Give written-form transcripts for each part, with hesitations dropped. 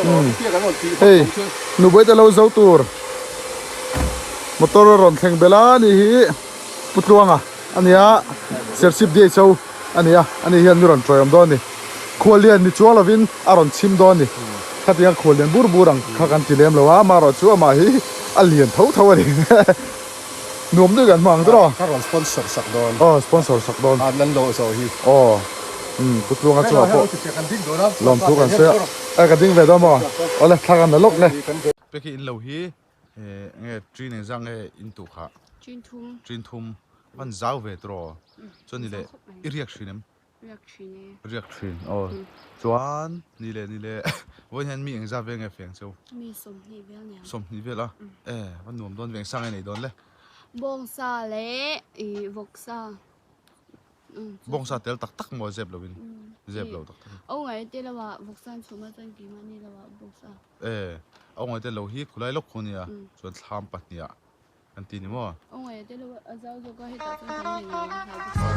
Hei nubuai te lo zo tur motor a rawn thleng belh a ni hi Pu Tluanga a nia Serchhip DHO a ni a ani hian mi rawn tawiawm dawn a ni khuallian ni chuang lovin a rawn chhim dawn a ni khatiang khuallian bur bur ang kha kan ti lem lo a amaherawhchu chu amah hi a lian tho tho a ni. Nuam deuh kan hmang tawh a. Ka rawn sponsor sak dawn. Aw sponsor sak dawn. A nan lo zawh hi. Aw umm Pu Tluanga chungah pawh lawmthu kan sawi a. E ka ding ve dawn maw? Awle thla kan la lawk le. Pek hi in lo hi nge ṭin engzah nge in tuh khah? Ṭin thum. Ṭin thum. Van zau ve tawh. Chuan ni leh i riak hrin em? Riak thin e. Riak thin aw. Chuan ni leh ni leh vawiin hian mi engzat vel nge feng cheu? Mi 20 vel nia. 20 vel a? E va nuam dawn ve engsa nge nei dawn le? Bawngsa leh i vawksa. Bawngsa tel tak tak maw zep lovin? Zep lo tak tak. Aw ngai te lo ah vawksa an chhum a chuan keimahni lo ah bawngsa. E aw ngai te lo hi khulai lawk khu nia chuan thlam pahnih ah Kan ti ni maw? Aw ngaih te lo a zau zawk a hetah chuan kan nei ngei ang hlau bawk si.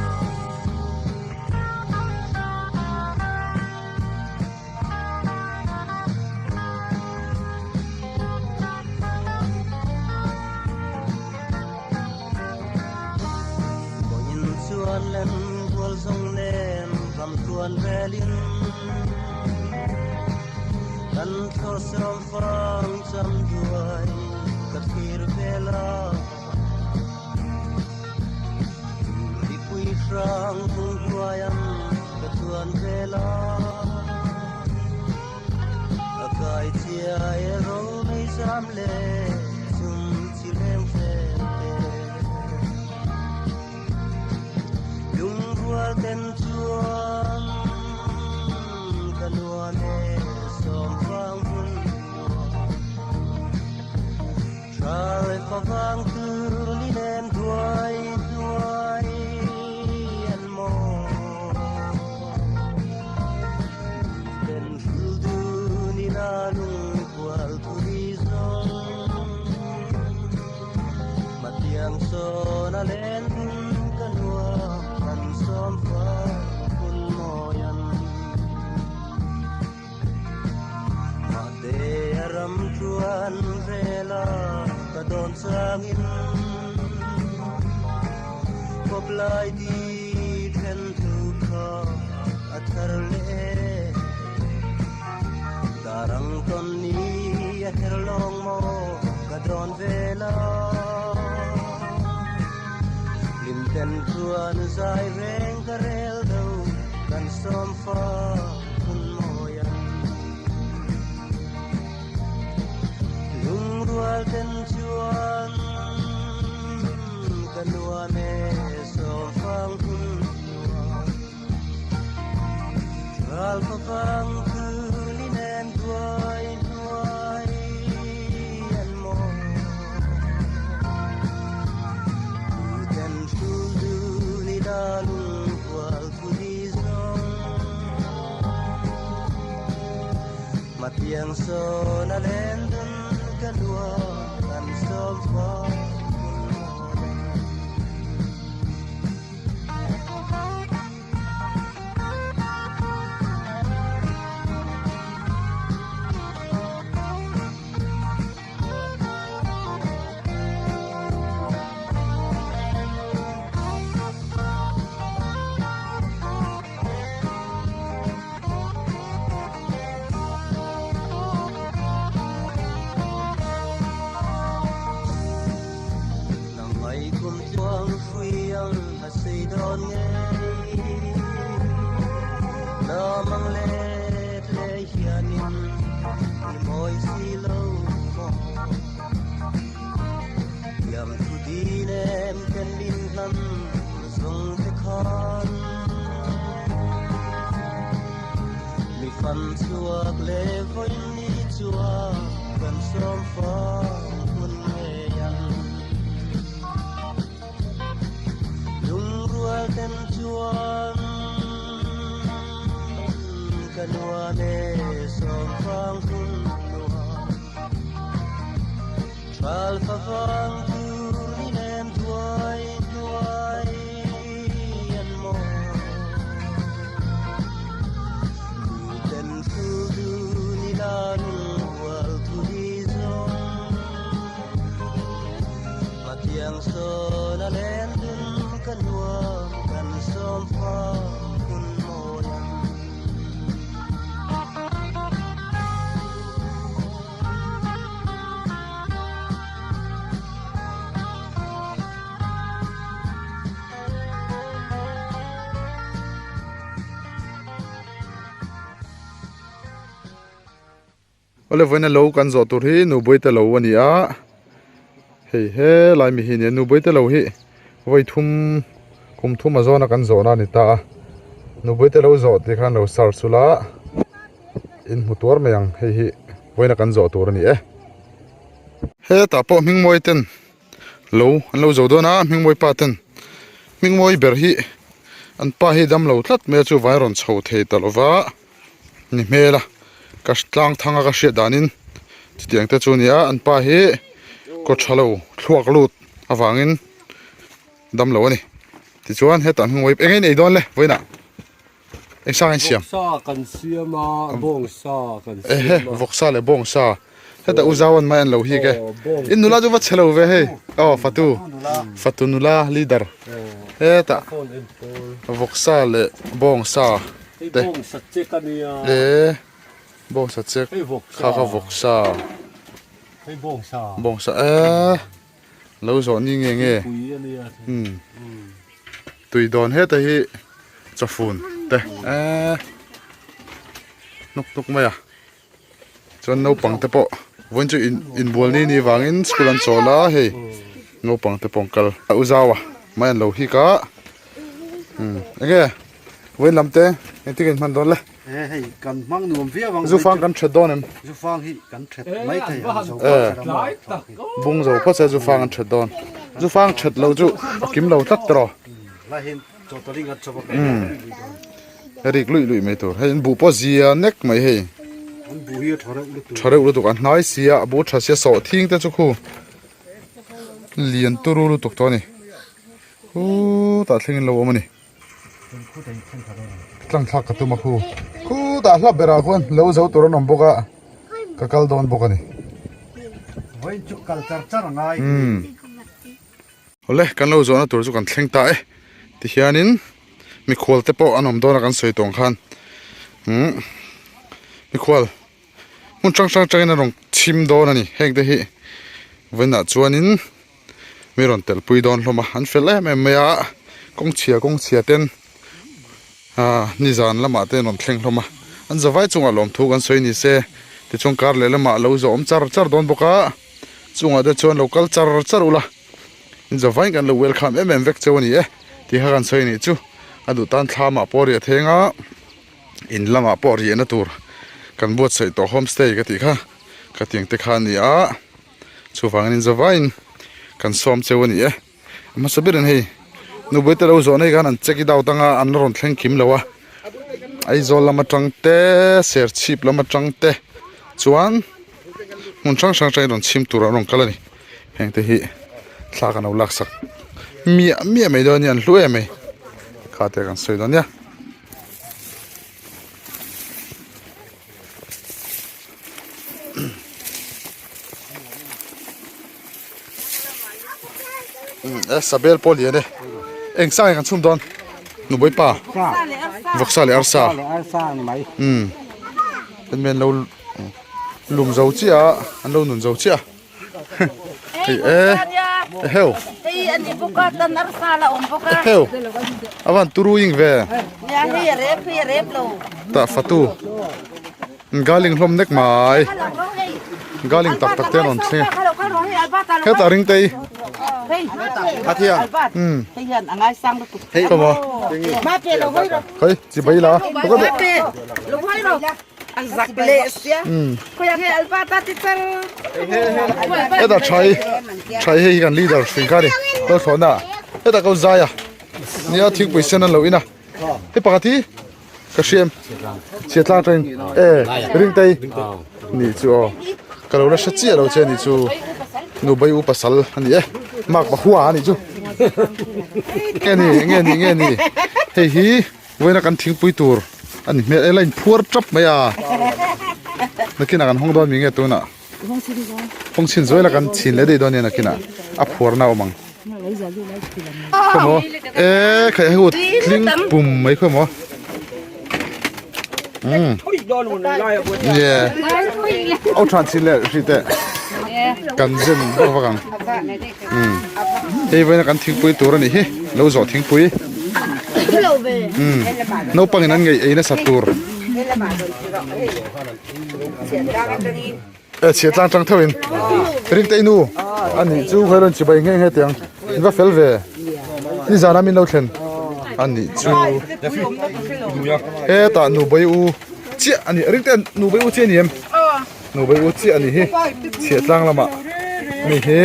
Vawiin chuan lem rual zawng nen ram tluan velin kan thlawr sawm fang cham duai ka thlir vel a Mipui hrang hung hnuai ang ka chuan vel a Ka kai chiai e ro mei zam le chung chi leng fel te Lungrual ten chuan ka nuam e sawm vang hun nuam Tha leh favang tur ni nen duai duai an maw Duh ten hril dun ila lungkual thu ni zawng Matiang sawn a len hun ka nuam kan sawm fang hun mawi an. Mahte a ram chuan vela ka dawn changin kawp lai di then thu kha a thar leh Darang tawn ni a her lawng maw ka dawn vela Hlim ten chuan zai reng ka rel do kan sawm fa hun mawi an Lungrual ten chuan ka nuam e sawm fang hun nuam Ral favang thuli nen duai hnuai an maw Tuten hrul dun i la lungkual thu di zawng Matiang sawn a len dun ka nuam kan sawm fang hun mawi. Nang kum tluang hrui ang a sei dawn ngei Lam ang let le hianin i mawi si lo maw Thiam thu din em ten min hlam zawng te khan Mi fan chhuak le vawiin ni chuan kan sawm fang hun ngei ang. Lungrual ten chuan ka nuam e sawm fang hun nuam. Thal favang tur ni nem duai hnuai an maw. Duh ten hrul dun ila. Awle vawiina lo kan zawh tur hi Nubuaite lo a ni a, hei helai mi hi a ni a, Nubuaite lo hi vawi thum kum thum a zawna kan zawhna a ni ta a, Nubuaite lo zawh tih khan lo search ula in hmu tuar mai ang hei hi vawiina kan zawh tur a ni e. Hetah pawh hmingmawi ten lo an lo zo dawn a hmingmawi pa ten hmingmawi ber hi an pa hi dam lo tlat mai a chuvangin rawn chho thei ta lo va. Ni hmel a ka tlang thang a ka hriat danin chutiang te chu a ni a an pa hi kaw tha lo thluak lut avangin dam lo a ni tichuan hetah hnung eng eng ei dawn le vawiinah eng sang a insiam vawksa kan siam a bawngsa kan siam a ehe vawksa leh bawngsa hetah u zau an mai an lo hik e in nula chu va chhe lo ve hei aw fatu fatu nula leader hetah vawksa leh bawngsa Hei bawngsa chek a nia. E bawngsa chek. Hei vawksa. Kha kha vawksa. Hei bawngsa. Bawngsa e lo zawh ni nge nge. Pui a nia. Um. Tui dawn heta hi chawfun te e hnuk hnuk mai a. Chuan naupang te pawh vawiin chu in inbual ni ni vangin school an chawl a hei naupang te pawh an kal a u zau a mai an lo hik a umm enge vawiin lam te engtin nge in hman dawn le e hei kan hmang nuam viau ang zufang kan that dawn em zufang hi kan that mai thei ang zo bung zo phawt se zufang an that dawn zufang that lo chu a kim lo tlat tawh lai hian Rik luih luih mai tur hei an buh pawh zia nek mai hei an buh hi a tha reuh lutuk tha reuh lutuk a hnai sia a buh tha sia sawh thing te chu khu lian turu lutuk tawh a ni khutah thleng in lo awm a ni tlang thlak ka tum a khu khutah hla berah khuan lo zo tur an awm bawk a ka kal dawn bawk a ni vawiin chu kal char char a ngai Awle kan lo zawhna tur chu kan thleng ta e tihianin mikhual te pawh an awm dawn a kan sawi tawng khan umm mikhual hmun hrang hrang atangin an rawn chhim dawn a ni heng te hi vawiinah chuanin mi rawn telh pui dawn hlawm a an fel em em mai a kawng chhia kawng chhia ten ah nizan lamah te an rawn thleng hlawm a an zavai chungah lawmthu kan sawi ni se tichuan kar leh lamah lo zawh awm char char dawn bawk a. Chungah te chuan lo kal char char ula, in zavaiin kan lo welcome em em vek cheu a ni e tih kha kan sawi a nih chu. A duh tan thlamah pawh riah theng a, in lamah pawh riahna tur kan buatsaih tawh homestay ka tih kha ka tiang te kha a ni a, chuvangin in zavaiin kan sawm cheu a ni e. A hmasa berin hei nupui te lo zawh na hi khan an check it out anga an rawn thleng kim lo a, Aizawl lam atang te Serchhip lam atang te chuan hmun hrang hrang atangin rawn chhim tur an rawn kal a ni heng te hi thla kan lo laksak miah miah mai dawn a ni an hlu em mai kha te kan sawi dawn nia. E sabel pawh lian e eng sa nge kan chhum dawn nupui pa vawksa leh arsa umm hemi an lo lum zo chiah a an lo nun zo chiah a hei e eheu eheu a van turu ing ve tah fatu. Galing hlawm nek mai galing tak tak te an rawn thleng a hetah ring te hi umm ka maw khawi chi bai la umm hetah thai thai hei hi kan leader hring kha a ni lo thlawhna ah hetah ko zai a nia thingpui sen an lo in a hei pakhat hi. Ka hriam chhia tlang atangin e ringtei nih chu aw ka lo la hre chiah lo che nih chu nubai u pasal a ni e mark pahua a nih chu nge ni nge ni nge ni hei hi vawiina kan thingpui tur a ni hmel e la inphuar tap mai a nakinah kan hawng dawn mi nge tunah hawng chhin zuai la kan chhin leh daih dawn nia nakinah a phuarna a awm ang. Khawmaw e khaih hei tling pum mai khawmaw umm nge au than chin leh hri teh kan zen vak vak ang umm hei vawiin a kan thingpui tur a nih hi lo zawh thingpui umm naupangin an ngeih ei nasa tur. E chhiat tlang tang theuhin ringte inu a nih chu khawi rawn chibai nghe nghe tiang in va fel ve nizan a min lo thlen a nih chu hetah nubawi u chiah a ni ringte nubawi u chiah a ni em nubawi u chiah a ni hi chhiat tlang lamah mi hi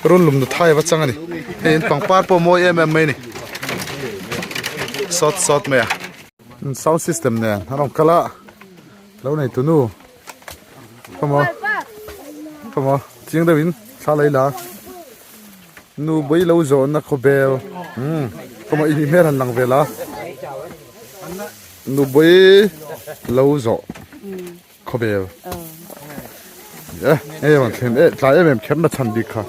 run lum nu thai va chang a ni hei in pangpar pawh mawi em em mai a ni sawt sawt mai a sound system nen a rawn kal a lo nei tunu khawmaw khawmaw chiang deuh in thla lei la nu bawi lo zawhna khawbel umm khawmaw i hmel han lang vel a nu bawi lo zawh khawbel e hei rawn thlen e tlai em em kher na chhan bik kha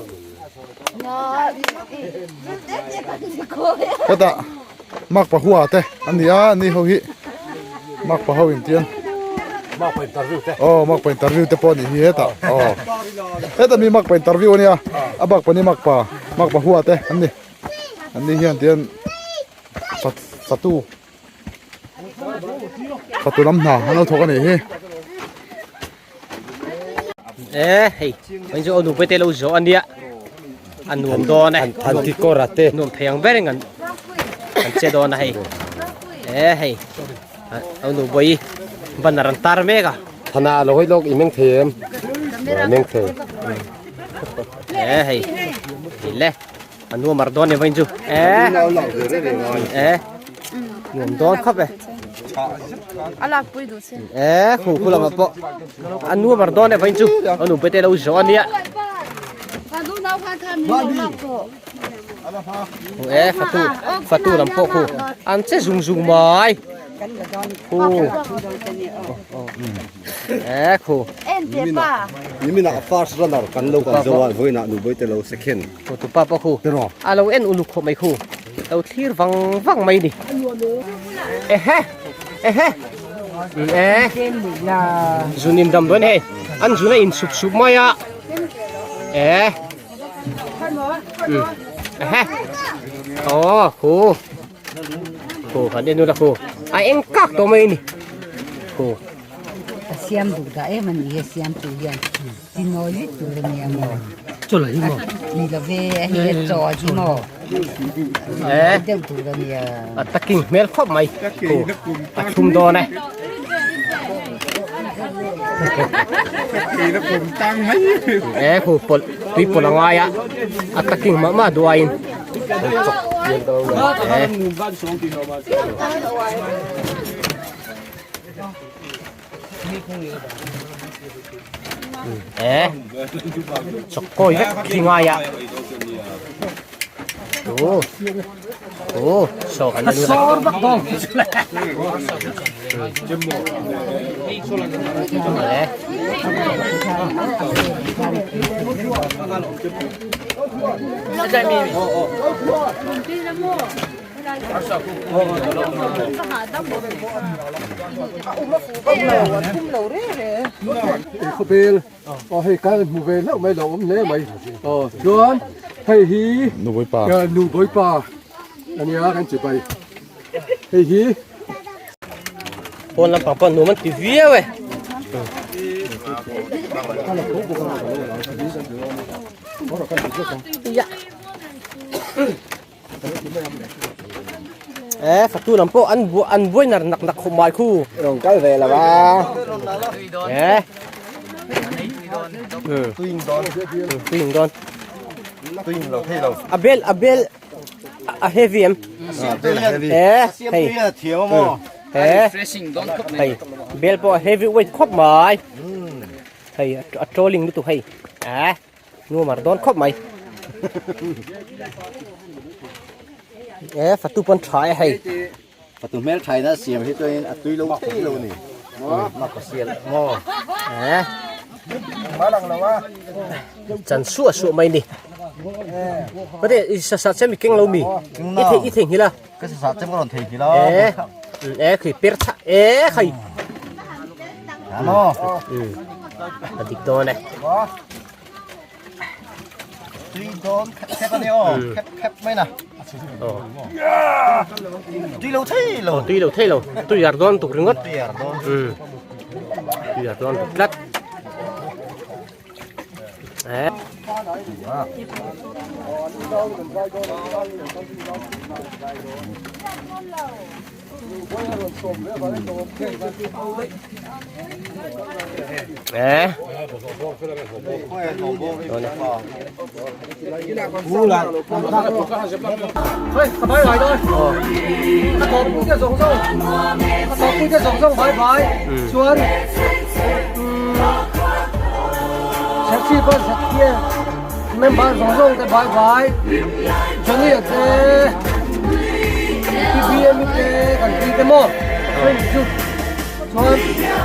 hetah makpa hua te an ni a ani ho hi makpa ho in tian makpa interview te aw makpa interview te pawh a nih hi hetah aw heta mi makpa interview ania a bak pahnih makpa makpa hua te an ni an ni hian tian fatu Fatu lam hna an lo thawk a nih hi. E hei hei chu nu pete lo zo ania a nuam dawn e than ti kawr a te nuam thei ang ber in an an che dawn a hei e hei au nu bawi banner an tar mek a thana lo hawi lawk i meng thei em meng thei e hei le A nuam ar dawn em vain chu. E. E. Nuam dawn khawp e. A lak pui duh se. E khu khu lama pawh. A nuam ar dawn e vain chu. A nu pete lo zo ania. E fatu fatu lam pawh khu. An che zung zung mai. Khu. E khu. Nimina first runner kan lo kan zo a vawiinah nu bawi te lo second. Khu tu pa pawh khu. A lo en uluk khawp mai khu. Lo thlir vang vang mai ni. Ehe. Ehe. E. Zun in dam dawn hei. An zun a in sup sup mai a. E. Ehe. Aw khu. Khu han en ula khu. A eng kak tawh mai ni. Khu. A siam duh dah em a ni he siam tu hian ti nawi lit tur a nia maw chaw lah hi maw ni lo ve a hi a chaw hi maw Eh. deuh tur a nia A taking hmel khawp mai. Khu. A thlum dawn e. Eh khu pawlh tui pawlh a ngai a. A taking mah mah duh aiin. Eh. Chawk kawi vek khi ngai a. Ồ. Ồ, sọ kan nu la. Eh. Khawbel aw hei kan hmu ve hlauh mai lo awm hle mai aw chuan hei hi Nubawipa Nubawipa ania kan chibai hei hi Pawn lampang pawh nuam an ti viau e. E fatu lam pawh an an buai nar nak nak khawp mai khu. Rawn kal ve lo a. E. Tuin dawn. Tuin dawn. Tuin lo thei lo. A bel a bel a heavy em. A bel a heavy. E hei. Thiam maw. E. Hei bel pawh a heavy weight khawp mai. Hei a trolling lutuk hei. E. Nuam ar dawn khawp mai. E fatu pawn tha e hei. Fatu hmel tha in a siam hi chuan a tui lo thei lo ni. Mak a sial maw. E. Chan suah suah mai ni. Pate i sa sa chem i keng lo mi. I thei i thei nghil a. Ka sa sa chem ka rawn thei nghil a. E. E khi per tha e khai. Maw. A dik dawn e. Tui dawn khep khep a ni aw. Khep khep mai na. Aw. Tui lo thei lo. Tui lo thei lo. Tui ar dawn tuk ringawt. Tui ar dawn. Um. Tui ar dawn tuk tlat. Eh. Eh. Member zawng zawng te bai bai Johnny a te PBM te kan ti te maw friend chu chuan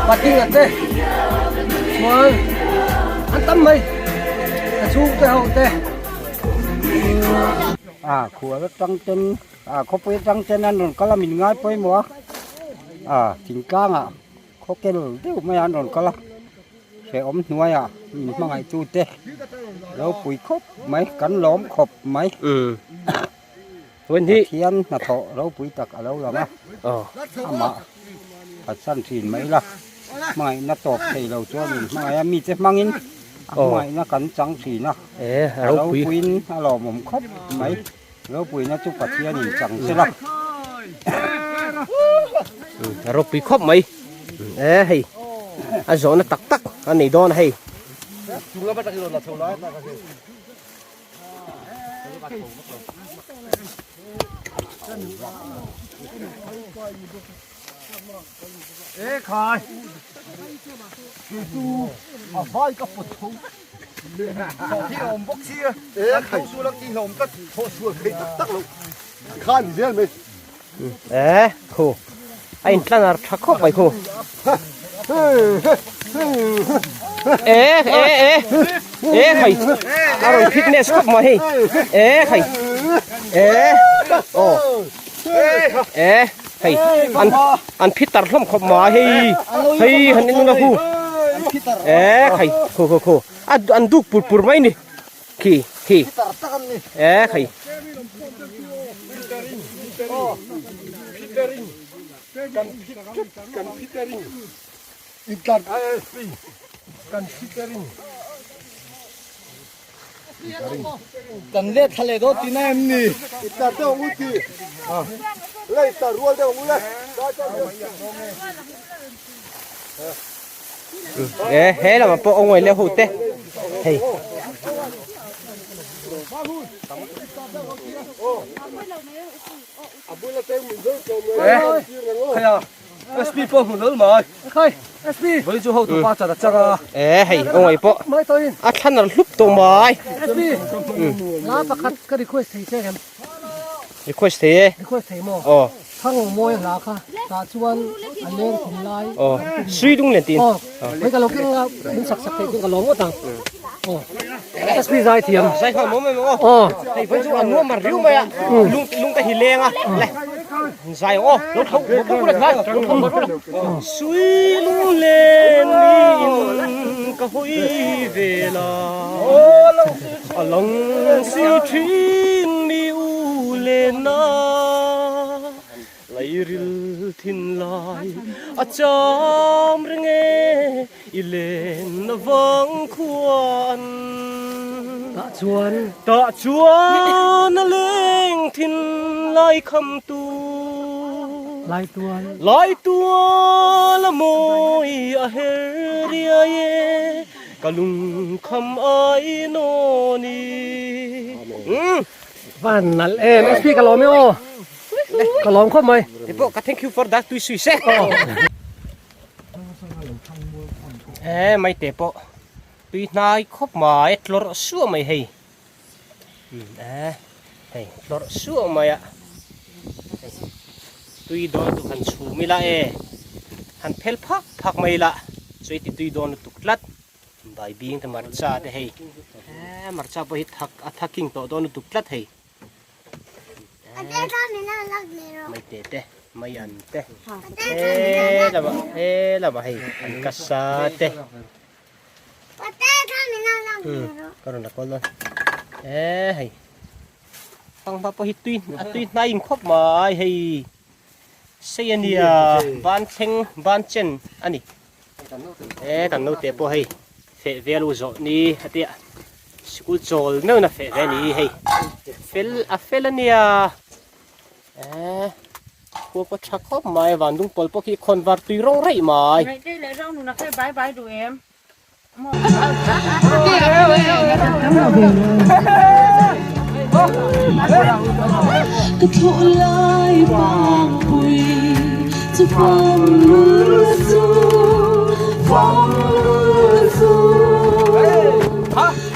Pating a te chuan an tam mai ka chhung te ho te. A khual atang ten a khawpui atang ten an rawn kal a min ngai pawimawh a a thingtlangah Khawkel deuh mai an rawn kal a, hrehawm hnuaiah min hmangaihtute ropui khawp mai, kan lawm khawp mai. Pathian hnathawh ropui tak a lo lang a, amah phatsan thin mai la, hmangaihna tawp thei lo chuan min hmangaih a, mite hmangin a hmangaihna kan chang thin a, a ropuiin a lawmawm khawp mai. Ropuina chu Pathianin chang se la. Ropui khawp mai. E hei a zawhna tak tak a nei dawn a hei. E khai. Chu a vai ka pawt tho. E khu a in tlan ar tha khawp mai khu e e e e khai a rawn fitness khawp mai hei e khai e aw e hei an an phit tar hlawm khawp mai hei hei han en a hu e khai khu khu khu a an duk pur pur mai ni khi khi e khai Kan let thla leh dawn tihna em ni? I tlar deuh ang u ti. Le i tlar rual deuh ang u le. E he lamah pawh awngawih leh ho te hei. SP pawh hmu lul mai. Khai SP. Vawi chu ho tu pa char a char a. E hei awngawih pawh a thlan ar hlup tawh mai. SP. La pakhat ka request thei che em? Request thei e. Request thei maw? Aw. Thang mawi hla kha tah chuan a leng thin lai. Aw. Sui dung len tin. Aw. Hei ka lo keng a min sak sak thei chu ka lawm ngawt ang. Aw. SP zai thiam. Zai kha mawm em aw. Aw. Hei vawi chu a nuam mar riu mai a. Lung lung te hi leng a. Le. Zai aw. Lo tho bo bo la thlai. Lo tho bo bo la. Sui lung len niin ka hawi ve la. A lang si thin mi u le na. Lairil thin lai a cham reng e i len na vang khuan. Tah chuan. Tah chuan a leng thin lai kham tu. Lai tual. Lai tual a mawi a her riai e ka lung kham ai nawn i. Van nalh em SP ka lawm e aw. Ka lawm khawp mai. Ti pawh ka thank you for that tui sui se. E mai te pawh tui hnai khawp mai tlawrh suah mai hei. E hei tlawrh suah mai a. Tui dawn chu han chhum ila e. Han phel phak phak mai ila chuai ti tui dawn lutuk tlat. Bai bing te marcha te hei. E marcha pawh hi thak a thaking tawh dawn lutuk tlat hei. Mai te te mai an te he lama he lama hei an ka sa te ka rawn la kawl dawn e hei. Fanghma pawh hi tui a tui hnai in khawp mai hei sei a nia ban thleng ban chen a ni e kan naute pawh hei feh vel u zawh ni a tia sikul chawl meuhna feh ve a ni hei fel a fel a nia e khua pawh tha khawp mai van dung pawl pawh khi khawn var tui rawng raih mai. Ka thawh lai pangpui chu fang lul chu fang lul chu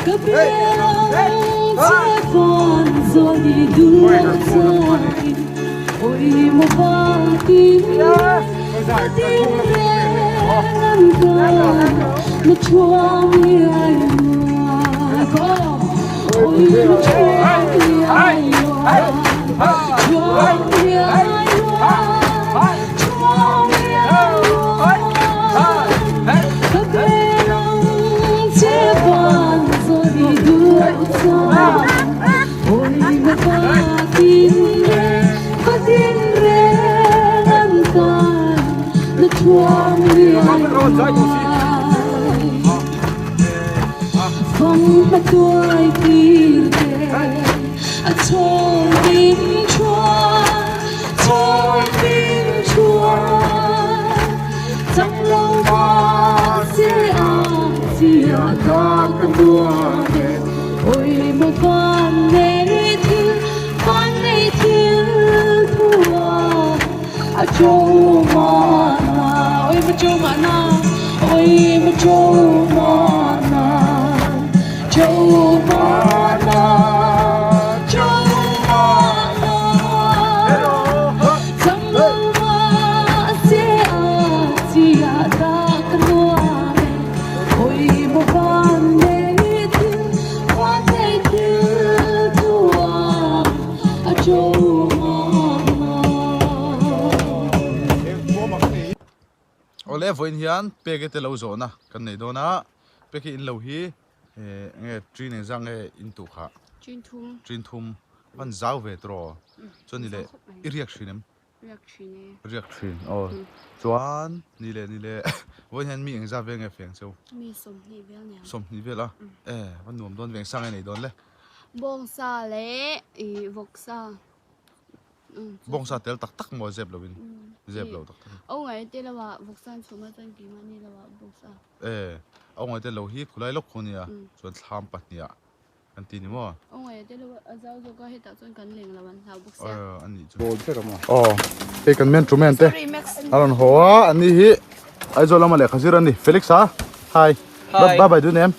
ka biang che van zawn i dul loh chakin oi maw vatin ka din reng an kan na thuam liai luai oi na thuam liai luai thuam liai luai thuam liai luai ka biang che van zawn i dul loh chakin oi maw vatin ka din reng an tan na thuam liai luai Phong hma tuai tir te a chawl din chuan chawl din chuan chang lo mahse a chia ta ka nuam e oi maw van nei thil van nei thil thua a cho mahna oi maw cho mahna oi maw cho mahna cho mahna cho mahna chang lo mahse a chia ta ka nuam e oi maw van nei thil van nei thil thua a cho mahna. Awle vawiin hian pek te lo zawhna kan nei dawn a pek hi in lo hi eh enge ṭin engzah nge in tuh kha Ṭin thum ṭin thum van zau ve tawh chuan ni leh i riak ṭhin em Riak ṭhin e. Riak ṭhin aw. Chuan ni leh ni leh vawiin hian mi engzat vel nge feng cheu? Mi 20 vel nia. 20 vel a? E va nuam dawn veng sa nge nei dawn le? Bawngsa leh ih vawksa. Bawngsa tel tak tak maw zep lovin? Zep lo tak tak. Aw ngai te lo ah vawksa an chhum a chuan keimahni lo ah bawngsa. E aw ngai te lo hi khulai lawk khu nia chuan thlam pahnih ah Kan ti ni maw? Aw ngaih te lo a zau zawk a hetah chuan kan leng lo an hlau bawk sia. Aw a nih chu. Aw hei kan men trumen te a rawn haw a an ni hi Aizawl lama lehkha zir a ni Felix a hi bye bye dun em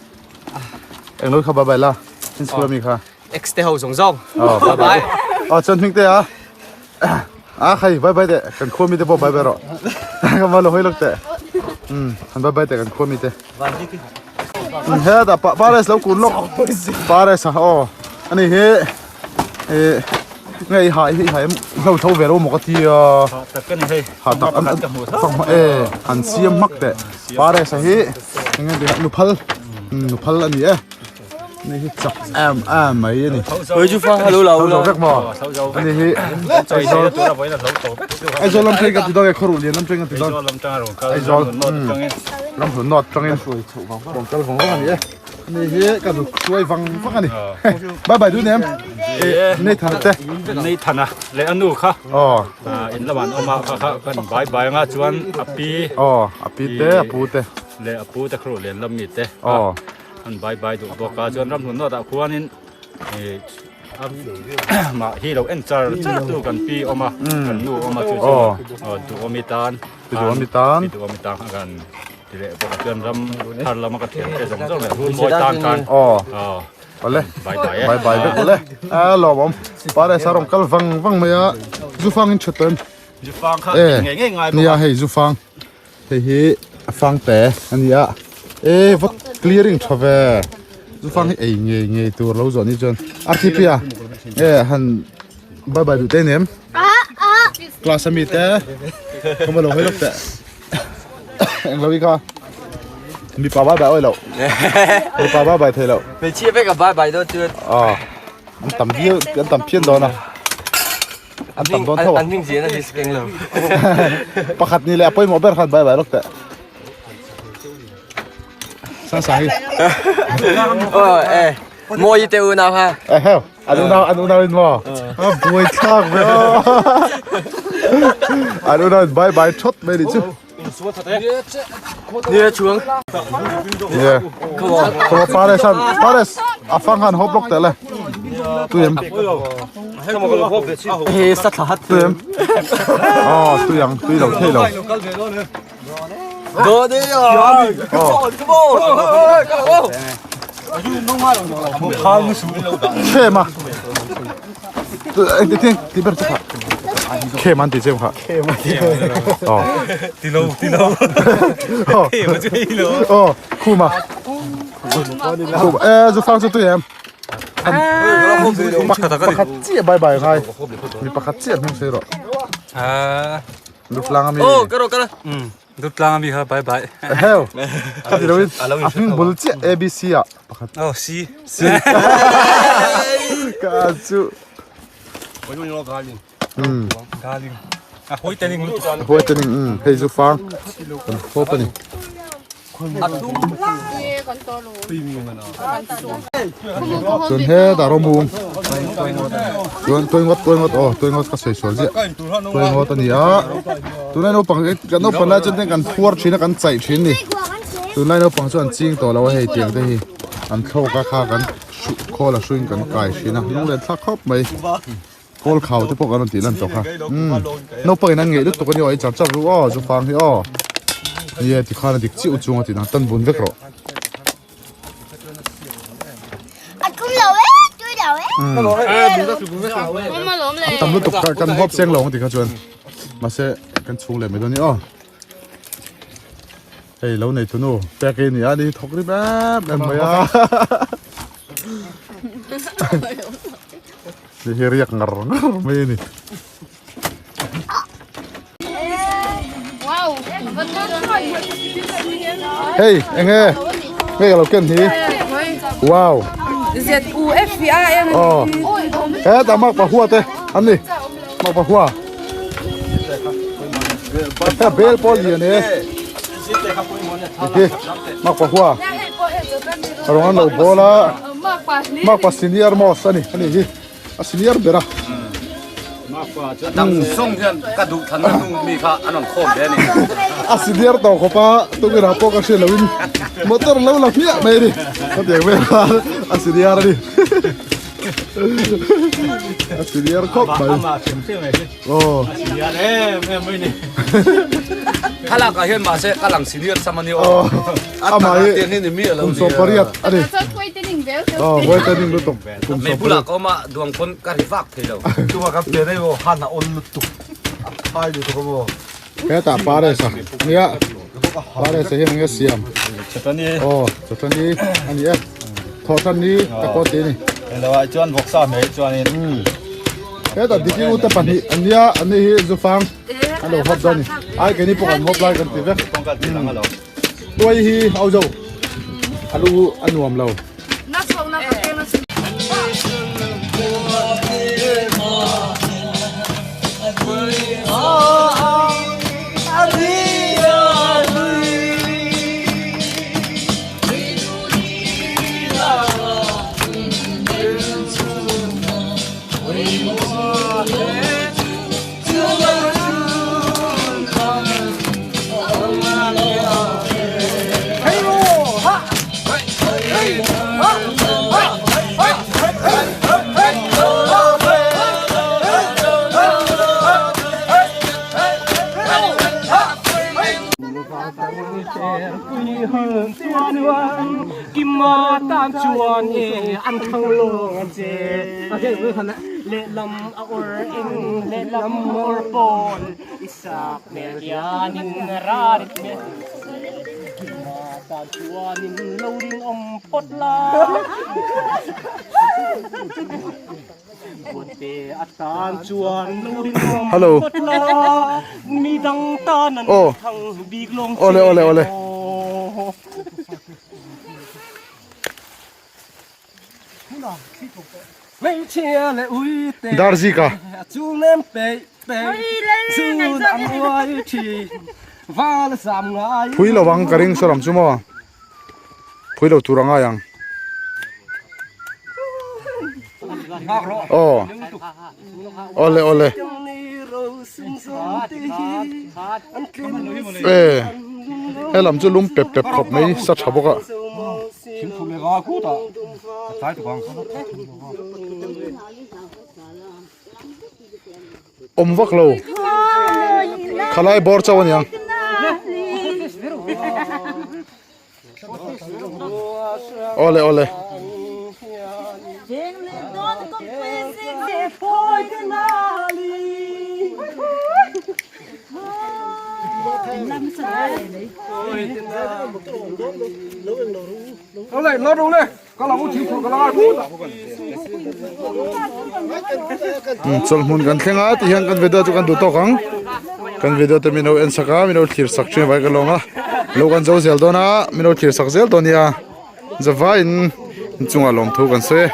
eng lo kha bye bye la in school ami kha Ex te ho zawng zawng aw bye bye aw chuan hming te a a khai bye bye teh kan khua mi te pawh bye bye rawh ka ma lo hawi lawk teh um han bye bye teh kan khua mi te Hetah pa pares lo kun lawk pares a aw ani hi eh nge i ha i ha em hlo tho ve lo maw ka ti a tak ani hei ha tak an fanghma e an siam hmak teh pares a hi enge ti nuphal nuphal ani e Ni hi chak em em mai a ni. Oi chu fa halo lo lo vek maw. Ani hi Aizawl Aizawl lam thleng ka ti dawn nge khawruh lian lam thleng ka ti dawn. Aizawl ram hlun nawt tangin rawn kal vang vang a ni e. Ani hi ka duk hruai vang vang a ni. Bye bye dun em. Nathan te. Nathan a leh a nu kha. Aw. In lamah an awm a kha kha kan bye bye anga chuan a pi. Aw a pi te a pu te. Leh a pu te khawruh lian lam mi te. Aw. An bai bai duh bawk a chuan ramhlun nawt ah khuanin ih mah hi lo en char char tu kan pi awm a kan nu awm a chu chu aw duhawmi tan pi duhawmi tan pi duhawmi tan kha kan ti leh bawk a chuan ram thar lama ka thiam te zawng zawng leh rul mawi tan khan aw aw awle bai bai e bai bai vek awle a lawmawm pares a rawn kal vang vang mai a zufang in that tawh em zufang kha ngei ngei ngai bawk a nia hei zufang Hei hi a fang te a ni a e va clearing tha ve chu fang hi ei ngei ngei tur lo zawh ni chuan RTP a e han bye bye duh te nem class ami te ka ma lo hawi lawk teh eng lo hi kha mipa bye bye awi lo mipa bye bye thei lo hmeichhia vek a bye bye dawn chuan aw. An tam viau an tam phian dawn a. An tam dawn tho a. An hming ziahna hi keng lo. Pakhat ni leh a pawimawh ber khan bye bye lawk teh. Sang sang hi. Oh eh mawi te u nau ha. Eh heo an unau an unau in maw. A buai thlak ve aw. An unau in bye bye thawt mai nih chu. Nia chuang. Yeah. Come on, Pares han. Pares. Afang han hop lok teh le. Tuiem. He sa thla hat. Tuiem. Oh, tuyang, tui lo thei lo. Do de ya. Oh. Come on. Come on. Khem a. Eng ti ti ber chu kha. Khem an ti chem kha. Khem an ti. Oh. Ti lo ti lo. Oh. Khem chu hei lo. Oh, khuma. Khuma. Eh, zu fang chu tui em. Pakhat chiah bye bye ngai. Mi pakhat chiah hming sei rawh. Ah. Lutlang ami. Oh, karo karo. Lutlang ami kha bye bye. Heo. Kha ti loin a hming bul chiah ABC ah pakhat. Oh, C. C. Ka chu. Hmm. Galing. A hoi tening lu. Hoi tening um hei zu fang. Kan khop ani. Chuan hetah rawng bung chuan tuai ngawt tuai ngawt aw tuai ngawt ka sawi sual ziah tuai ngawt a ni a tunlai naupang hi kan naupang lai chuan kan phuar thin a kan chaih thin a ni tunlai naupang chu an ching tawh lo a hei tiang te hi an thlawk a kha kan khawl a hruiin kan kai thin a lunglen thlak khawp mai. Kawl khau te pawh kan rawn tih lan tawh kha. Umm naupangin an ngeih lutuk a ni aw ei char char ru aw zufang hi aw. Nia tikhan a dik chiah u chung a tih nang tan bun vek rawh. A tam lutuk kha kan hawp seng lo ang tikha chuan mahse kan chhung leh mai dawn a ni aw. Hei lo nei tunu pek hi a ni a ni thawk rim em em mai a. Ni hi riak ngar ngar mai a ni. Hei enge nge ka lo ken hi wow Z U F V A M oh hetah mak pahua te an ni mak pahua he bel pawh lian e mak pahua rawng an lo bawl a Makpa senior most a ni a ni hi a senior ber a. Dang zawng hian ka duh thlan na hnu mi kha an rawn khawm ve a ni. A senior tawh khawp a tungirah pawh ka hriat lohin motor lo la hmiah mai a ni ka tiang vel khan a senior a ni. A senior khawp mai. Amah hrim hrim e hi. Aw. A senior em em mai ni. Thlalak ah hian mahse ka lang senior sam a ni aw. Amah hi kum 18 a ni. Aw huaitening lutuk kum Mei bulah ka awm a duang pawn ka ri vak thei lo. Chuma kan pe daih maw han a awn lutuk a phai lutuk a maw. Hetah Paris a nia Paris a hian enge siam Chutani aw chutani a ni e thawhtan hi ka pawh tih a ni. Englo ah chuan vawksa hmel chuanin. Hetah Diki ute pahnih an nia an ni hi zufang an lo hawp dawn a ni ai keini pawh kan hawp lai kan ti vek. Tuai hi au zo a lu a nuam lo. Hello Aw Awle awle awle. Darzika. Phui lo ang ka ring saw lam chu maw phui lo tur a ngai ang aw awle awle e he lam chu lum pep pep khawp mai sa tha bawk a. Awm vak lo. Khalai bawr chauh a niang. Awle awle. Chawlhmun kan thleng a tihian kan video chu kan duh tawk ang kan video te min lo en sak a min lo thlir sak thin vai ka lawng a lo kan zo zel dawn a min lo thlir sak zel dawn nia zavaiin inchungah lawmthu kan sawi e.